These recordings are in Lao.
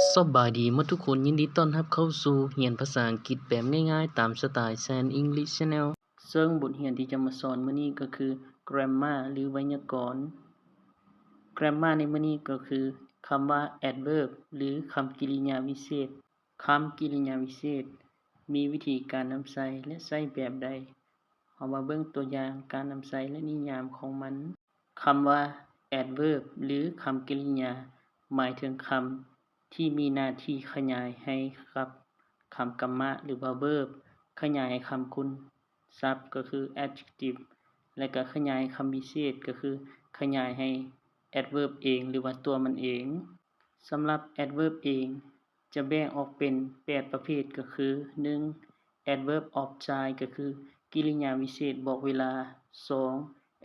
ສະບາຍດີໝົດທຸກຄົນ, ຍິນດີຕ້ອນຮັບເຂົ້າສູ່ຮຽນພາສາອັງກິດແບບງ່າຍໆ ຕາມສະໄຕແຊນ English Channel. ເຊິ່ງບົດຮຽນທີ່ຈະມາສອນມື້ນີ້ກໍຄື grammar ຫຼື ໄວຍາກອນ. Grammar ໃນມື້ນີ້ກໍຄືຄຳວ່າ adverb ຫຼື ຄຳກິລິຍາວິເສດ. ຄຳກິລິຍາວິເສດມີວິທີການນຳໃຊ້ ແລະ ໃຊ້ແບບໃດ? ເຮົາມາເບິ່ງຕົວຢ່າງການນຳໃຊ້ ແລະ ນິຍາມຂອງມັນ. ຄຳວ່າ adverb ຫຼື ຄຳກິລິຍາ ໝາຍເຖິງຄຳທີ່ມີໜ້າທີ່ຂະຫຍາຍໃຫ້ກັບຄຳກຳມະ ຫຼືວ່າ verb, ຂະຫຍາຍໃຫ້ຄຳຄຸນສັບ ກໍຄື adjective ແລະ ກໍຂະຫຍາຍໃຫ້ຄຳວິເສດ ກໍຄືຂະຫຍາຍໃຫ້ adverb ເອງ ຫຼືວ່າຕົວມັນເອງ. ສຳລັບ adverb ເອງ ຈະແບ່ງອອກເປັນແປດປະເພດ ກໍຄື ໜຶ່ງ adverb of time ກໍຄືກິລິຍາວິເສດບອກເວລາ, ສອງ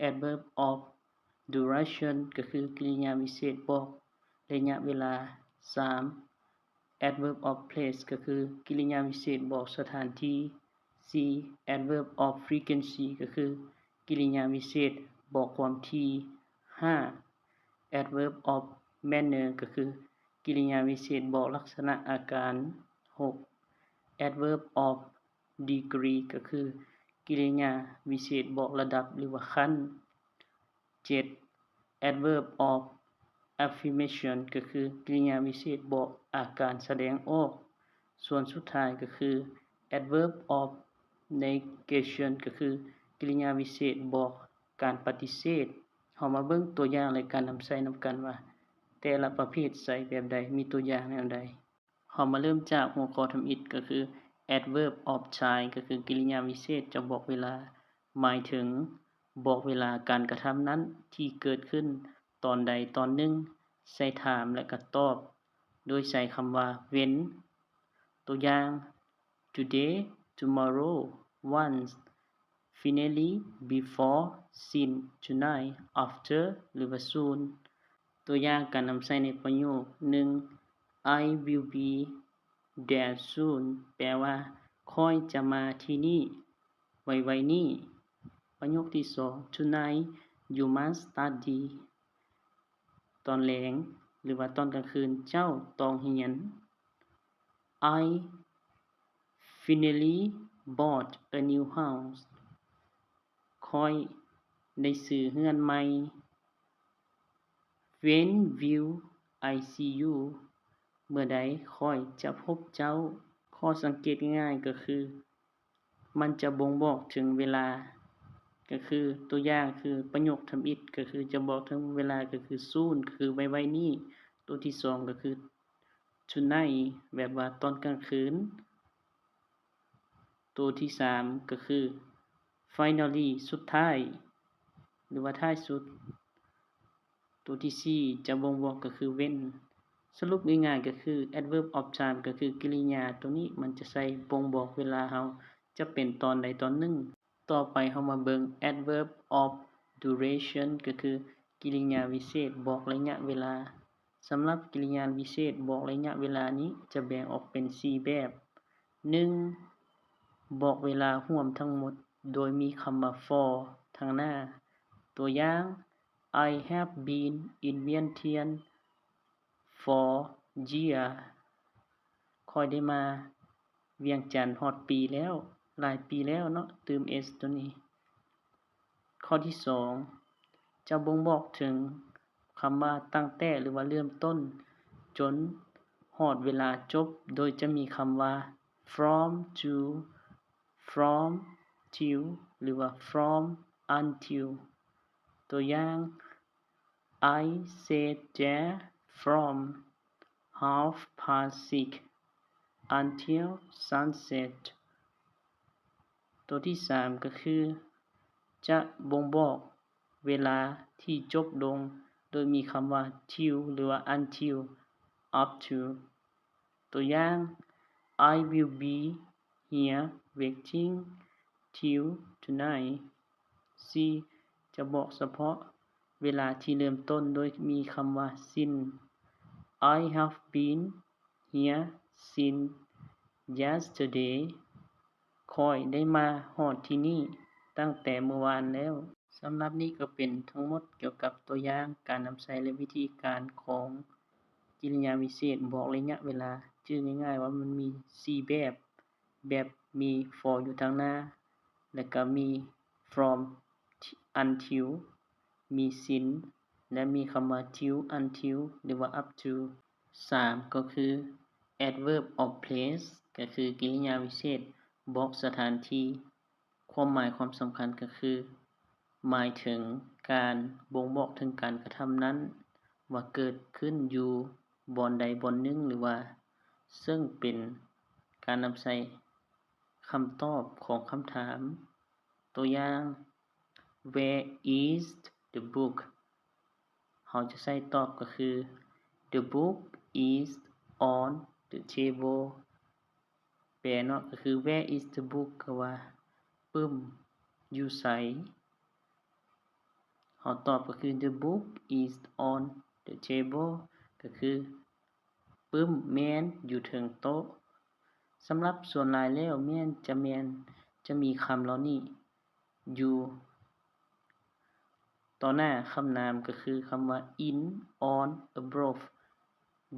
adverb of duration ກໍຄືກິລິຍາວິເສດບອກໄລຍະເວລາ, ສາມ adverb of place ກໍຄືກິລິຍາວິເສດບອກສະຖານທີ່, ສີ່ adverb of frequency ກໍຄືກິລິຍາວິເສດບອກຄວາມຖີ່, ຫ້າ adverb of manner ກໍຄືກິລິຍາວິເສດບອກລັກສະນະອາການ, ຫົກ adverb of degree ກໍຄືກິລິຍາວິເສດບອກລະດັບ ຫຼືວ່າຂັ້ນ, ເຈັດ adverb of affirmation ກໍຄືກິລິຍາວິເສດບອກອາການສະແດງອອກ, ສ່ວນສຸດທ້າຍກໍຄື adverb of negation ກໍຄືກິລິຍາວິເສດບອກການປະຕິເສດ. ເຮົາມາເບິ່ງຕົວຢ່າງ ແລະ ການນຳໃຊ້ນຳກັນວ່າ ແຕ່ລະປະເພດໃຊ້ແບບໃດ, ມີຕົວຢ່າງແນວໃດ. ເຮົາມາເລີ່ມຈາກຫົວຂໍ້ທຳອິດ ກໍຄື adverb of time ກໍຄືກິລິຍາວິເສດຈະບອກເວລາ, ໝາຍເຖິງບອກເວລາການກະທຳນັ້ນທີ່ເກີດຂຶ້ນຕອນໃດຕອນໜຶ່ງ, ໃຊ້ຖາມ ແລະ ກໍຕອບ ໂດຍໃຊ້ຄຳວ່າ when. ຕົວຢ່າງ today, tomorrow, once, finally, before, since, tonight, after ຫຼືວ່າ soon. ຕົວຢ່າງການນຳໃຊ້ໃນປະໂຫຍກ, ໜຶ່ງ I will be there soon ແປວ່າ ຂ້ອຍຈະມາທີ່ນີ້ໄວໆນີ້. ປະໂຫຍກທີສອງ Tonight you must study ຕອນແລງ ຫຼືວ່າຕອນກາງຄືນເຈົ້າຕ້ອງຮຽນ. I finally bought a new house. ຂ້ອຍໄດ້ຊື້ເຮືອນໃໝ່. When will I see you? ເມື່ອໃດຂ້ອຍຈະພົບເຈົ້າ? ຂໍ້ສັງເກດງ່າຍໆກໍຄື ມັນຈະບົ່ງບອກເຖິງເວລາ, ກໍຄືຕົວຢ່າງຄືປະໂຫຍກທຳອິດ ກໍຄືຈະບອກເຖິງເວລາ ກໍຄື soon ກໍຄືໄວໆນີ້, ຕົວທີສອງກໍຄື tonight ແບບວ່າຕອນກາງຄືນ, ຕົວທີສາມກໍຄື finally ສຸດທ້າຍ ຫຼືວ່າທ້າຍສຸດ. ຕົວທີສີ່ຈະບົ່ງບອກກໍຄື when. ສະຫຼຸບງ່າຍໆກໍຄື adverb of time ກໍຄືກິລິຍາຕົວນີ້ມັນຈະໃຊ້ບົ່ງບອກເວລາເຮົາຈະເປັນຕອນໃດຕອນໜຶ່ງ. ຕໍ່ໄປເຮົາມາເບິ່ງ adverb of duration ກໍຄືກິລິຍາວິເສດບອກໄລຍະເວລາ. ສຳລັບກິລິຍາວິເສດບອກໄລຍະເວລານີ້ຈະແບ່ງອອກເປັນສີ່ແບບ. ໜຶ່ງ ບອກເວລາຮວມທັງໝົດໂດຍມີຄຳວ່າ for ທາງໜ້າ. ຕົວຢ່າງ I have been in Vientiane for year. ຂ້ອຍໄດ້ມາວຽງຈັນຮອດປີແລ້ວ, ຫຼາຍປີແລ້ວເນາະ, ຕື່ມ s ຕົວນີ້. ຂໍ້ທີສອງ ຈະບົ່ງບອກເຖິງຄຳວ່າຕັ້ງແຕ່ ຫຼືວ່າເລີ່ມຕົ້ນ ຈົນຮອດເວລາຈົບ, ໂດຍຈະມີຄຳວ່າ from to, from till ຫຼືວ່າ from until. ຕົວຢ່າງ I sat there from half past six until sunset. ຕົວທີສາມກໍຄື ຈະບົ່ງບອກເວລາທີ່ຈົບລົງ ໂດຍມີຄຳວ່າ till ຫຼືວ່າ until, up to. ຕົວຢ່າງ I will be here waiting till tonight. ສີ່ ຈະບອກສະເພາະເວລາທີ່ເລີ່ມຕົ້ນໂດຍມີຄຳວ່າ since. I have been here since yesterday. ຂ້ອຍໄດ້ມາຮອດທີ່ນີ້ຕັ້ງແຕ່ມື້ວານແລ້ວ. ສຳລັບນີ້ກໍເປັນທັງໝົດກ່ຽວກັບຕົວຢ່າງການນຳໃຊ້ ແລະ ວິທີການຂອງ ກິລິຍາວິເສດບອກໄລຍະເວລາ. ຈື່ງ່າຍໆວ່າມັນມີສີ່ແບບ, ແບບມີ for ຢູ່ທາງໜ້າ, ແລ້ວກໍມີ from, until, ມີ since ແລະ ມີຄຳວ່າ till, until ຫຼືວ່າ up to. ສາມ ກໍຄື adverb of place ກໍຄືກິລິຍາວິເສດບອກສະຖານທີ່. ຄວາມໝາຍຄວາມສຳຄັນກໍຄື ໝາຍເຖິງການບົ່ງບອກເຖິງການກະທຳນັ້ນ ວ່າເກີດຂຶ້ນຢູ່ບ່ອນໃດບ່ອນໜຶ່ງ ຫຼືວ່າ ເຊິ່ງເປັນການນຳໃຊ້ຄຳຕອບຂອງຄຳຖາມ. ຕົວຢ່າງ Where is the book? ເຮົາຈະໃຊ້ຕອບກໍຄື The book is on the table. ແປເນາະກໍຄື Where is the book? ກໍວ່າປຶ້ມຢູ່ໃສ? ເຮົາຕອບກໍຄື The book is on the table ກໍຄືປຶ້ມແມ່ນຢູ່ເທິງໂຕະ. ສຳລັບສ່ວນຫຼາຍແລ້ວແມ່ນຈະແມ່ນ ຈະມີຄຳເຫຼົ່ານີ້ຢູ່ຕໍ່ໜ້າຄຳນາມ ກໍຄືຄຳວ່າ in, on, above,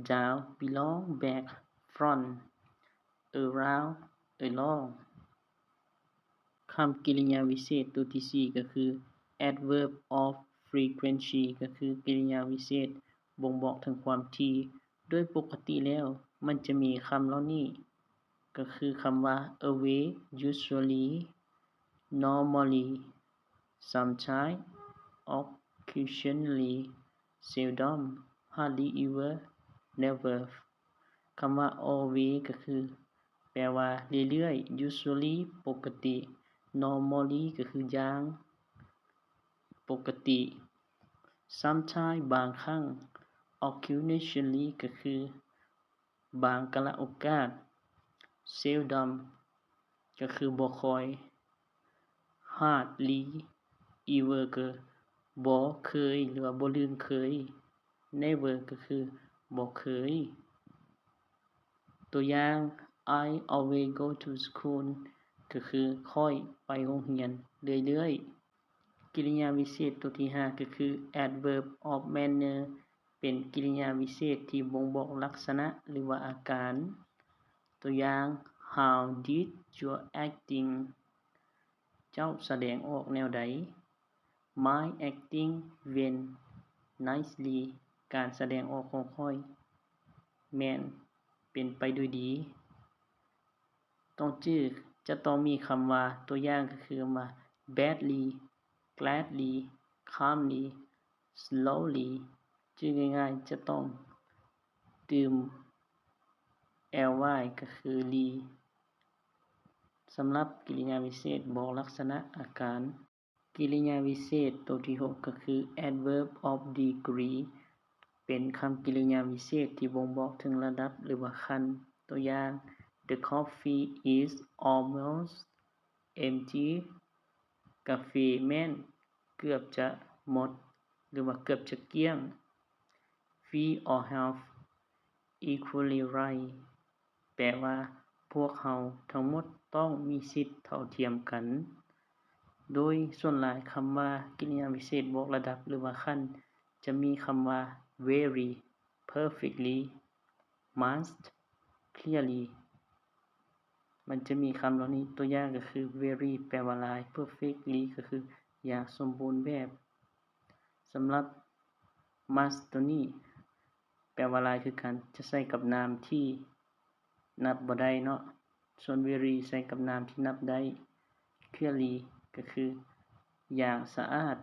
down, below, back, front, around, along. ຄຳກິລິຍາວິເສດໂຕທີສີ່ ກໍຄື adverb of frequency ກໍຄືກິລິຍາວິເສດບົ່ງບອກເຖິງຄວາມຖີ່. ໂດຍປົກກະຕິແລ້ວມັນຈະມີຄຳເຫຼົ່ານີ້ ກໍຄືຄຳວ່າ always, usually, normally, sometimes, occasionally, seldom, hardly ever, never. ຄຳວ່າ always ກໍຄື ແປວ່າເລື້ອຍໆ, usually ປົກກະຕິ, normally ກໍຄືຢ່າງປົກກະຕິ, sometimes ບາງຄັ້ງ, occasionally ກໍຄືບາງກາລະໂອກາດ, seldom ກໍຄືບໍ່ຄ່ອຍ, hardly ever ກໍບໍ່ເຄີຍ ຫຼືວ່າບໍ່ລຶ້ງເຄີຍ, never ກໍຄືບໍ່ເຄີຍ. ຕົວຢ່າງ I always go to school ກໍຄືຂ້ອຍໄປໂຮງຮຽນເລື້ອຍໆ. ກິລິຍາວິເສດໂຕທີຫ້າ ກໍຄື adverb of manner ເປັນກິລິຍາວິເສດທີ່ບົ່ງບອກລັກສະນະ ຫຼືວ່າອາການ. ຕົວຢ່າງ How did your acting? ເຈົ້າສະແດງອອກແນວໃດ? My acting went nicely. ການສະແດງອອກຂອງຂ້ອຍແມ່ນເປັນໄປດ້ວຍດີ. ຕ້ອງຈື່ ຈະຕ້ອງມີຄຳວ່າ ຕົວຢ່າງກໍຄືຄຳວ່າ badly, gladly, calmly, slowly. ຈື່ງ່າຍໆ ຈະຕ້ອງຕື່ມ ly ກໍຄື ly ສຳລັບກິລິຍາວິເສດບອກລັກສະນະອາການ. ກິລິຍາວິເສດໂຕທີຫົກ ກໍຄື adverb of degree ເປັນຄຳກິລິຍາວິເສດທີ່ບົ່ງບອກເຖິງລະດັບ ຫຼືວ່າຂັ້ນ. ຕົວຢ່າງ The coffee is almost empty. ກາເຟແມ່ນເກືອບຈະໝົດ ຫຼືວ່າເກືອບຈະກ້ຽງ. We all have equally right. ແປວ່າ ພວກເຮົາທັງໝົດຕ້ອງມີສິດເທົ່າທຽມກັນ. ໂດຍສ່ວນຫຼາຍຄຳວ່າກິລິຍາວິເສດບອກລະດັບ ຫຼືວ່າຂັ້ນ ຈະມີຄຳວ່າ very, perfectly, much, clearly. ມັນຈະມີຄຳເຫຼົ່ານີ້ ຕົວຢ່າງກໍຄື very ແປວ່າຫຼາຍ, perfectly ກໍຄືຢ່າງສົມບູນແບບ. ສຳລັບ much ໂຕນີ້ ແປວ່າຫຼາຍຄືກັນ, ຈະໃຊ້ກັບນາມທີ່ນັບບໍ່ໄດ້ເນາະ, ສ່ວນ very ໃຊ້ກັບນາມທີ່ນັບໄດ້, clearly ກໍຄືຢ່າງສະອາດ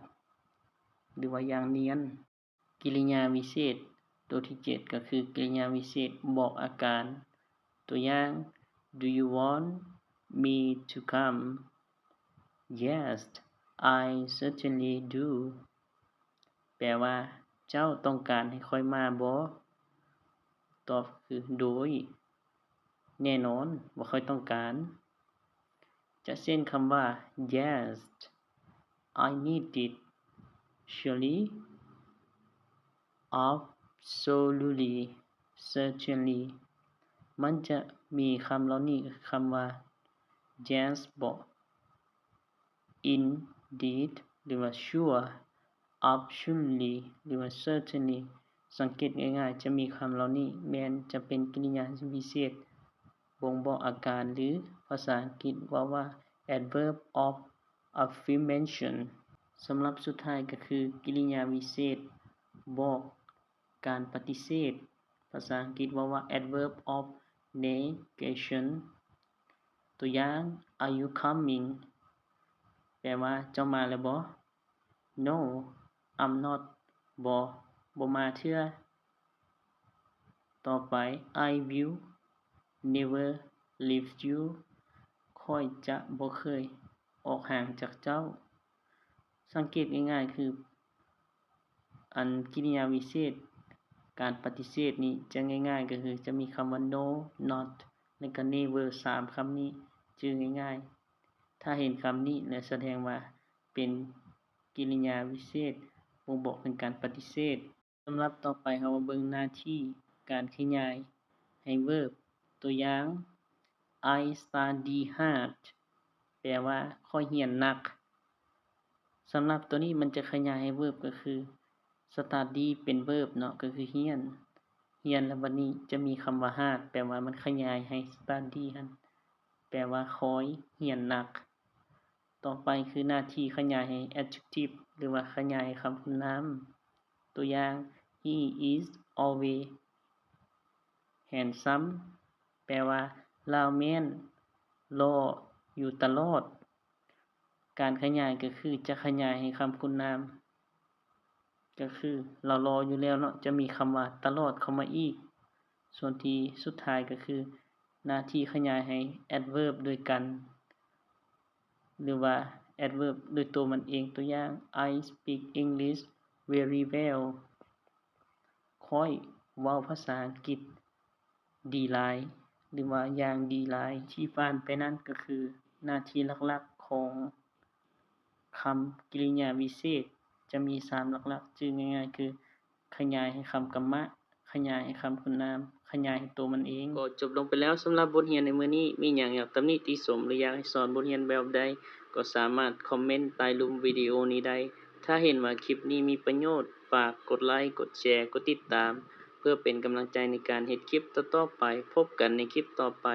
ຫຼືວ່າຢ່າງນຽນ. ກິລິຍາວິເສດໂຕທີເຈັດ ກໍຄືກິລິຍາວິເສດບອກອາການ. ຕົວຢ່າງ Do you want me to come? Yes, I certainly do. ແປວ່າ ເຈົ້າຕ້ອງການໃຫ້ຂ້ອຍມາບໍ່? ຕອບຄື ໂດຍແນ່ນອນວ່າຂ້ອຍຕ້ອງການ. ຈະເຊັ່ນຄຳວ່າ Yes, I need it. Surely, absolutely, certainly. ມັນຈະມີຄຳເຫຼົ່ານີ້ ຄືຄຳວ່າ Yes ບໍ Indeed ຫຼືວ່າ Sure, absolutely ຫຼືວ່າ Certainly, ສັງເກດງ່າຍໆ ຈະມີຄຳເຫຼົ່ານີ້ ແມ່ນຈະເປັນກິລິຍາວິເສດບົ່ງບອກອາການ ຫຼື ພາສາອັງກິດເວົ້າວ່າ adverb of affirmation. ສຳລັບສຸດທ້າຍກໍຄືກິລິຍາວິເສດບອກການປະຕິເສດ, ພາສາອັງກິດເວົ້າວ່າ adverb of negation. ຕົວຢ່າງ Are you coming? ແປວ່າ ເຈົ້າມາແລ້ວບໍ? No, I'm not. ບໍ່, ບໍ່ມາເທື່ອ. ຕໍ່ໄປ I will never leave you. ຂ້ອຍຈະບໍ່ເຄີຍອອກຫ່າງຈາກເຈົ້າ. ສັງເກດງ່າຍໆ ຄື ອັນກິລິຍາວິເສດການປະຕິເສດນີ້ຈະງ່າຍໆ ກໍຄືຈະມີຄຳວ່າ no, not ແລະກໍ never. ສາມຄຳນີ້ຈື່ງ່າຍໆ. ຖ້າເຫັນຄຳນີ້ແລ້ວສະແດງວ່າເປັນກິລິຍາວິເສດບົ່ງບອກເຖິງການປະຕິເສດ. ສຳລັບຕໍ່ໄປເຮົາມາເບິ່ງໜ້າທີ່ການຂະຫຍາຍໃຫ້ເວີບ. ຕົວຢ່າງ I study hard ແປວ່າ ຂ້ອຍຮຽນໜັກ. ສຳລັບຕົວນີ້ມັນຈະຂະຫຍາຍໃຫ້ເວີບກໍຄື study ເປັນເວີບເນາະ ກໍຄືຮຽນ, ຮຽນ ແລ້ວບັດນີ້ຈະມີຄຳວ່າ hard ແປວ່າມັນຂະຫຍາຍໃຫ້ study ຫັ້ນ ແປວ່າ ຄອຍຮຽນໜັກ. ຕໍ່ໄປຄືໜ້າທີ່ຂະຫຍາຍໃຫ້ adjective ຫຼືວ່າຂະຫຍາຍໃຫ້ຄຳຄຸນນາມ. ຕົວຢ່າງ He is always handsome ແປວ່າ ລາວແມ່ນຫຼໍ່ຢູ່ຕະຫຼອດ. ການຂະຫຍາຍກໍຄືຈະຂະຫຍາຍໃຫ້ຄຳຄຸນນາມ ກໍຄືລາວຫຼໍ່ຢູ່ແລ້ວເນາະ ຈະມີຄຳວ່າຕະຫຼອດເຂົ້າມາອີກ. ສ່ວນທີ່ສຸດທ້າຍກໍຄືໜ້າທີ່ຂະຫຍາຍໃຫ້ adverb ດ້ວຍກັນ ຫຼືວ່າ adverb ດ້ວຍຕົວມັນເອງ. ຕົວຢ່າງ I speak English very well ຂ້ອຍເວົ້າພາສາອັງກິດດີຫຼາຍ ຫຼືວ່າຢ່າງດີຫຼາຍ. ທີ່ຜ່ານໄປນັ້ນກໍຄືໜ້າທີ່ຫຼັກໆຂອງຄຳກິລິຍາວິເສດ ຈະມີສາມຫຼັກໆ ຈື່ງ່າຍໆຄື ຂະຫຍາຍໃຫ້ຄຳກຳມະ, ຂະຫຍາຍໃຫ້ຄຳຄຸນນາມ, ຂະຫຍາຍໃຫ້ໂຕມັນເອງ. ກໍຈົບລົງໄປແລ້ວສຳລັບບົດຮຽນໃນມື້ນີ້. ມີຫຍັງຢາກຕຳໜິຕິຊົມ ຫຼື ຢາກໃຫ້ສອນບົດຮຽນແບບໃດ ກໍສາມາດຄອມເມັນໃຕ້ລຸ່ມວິດີໂອນີ້ໄດ້. ຖ້າເຫັນວ່າຄລິບນີ້ມີປະໂຫຍດ, ຝາກກົດໄລ, ກົດແຊ, ກົດຕິດຕາມ ເພື່ອເປັນກຳລັງໃຈໃນການເຮັດຄລິບຕໍ່ໆໄປ. ພົບກັນໃນຄລິບຕໍ່ໄປ.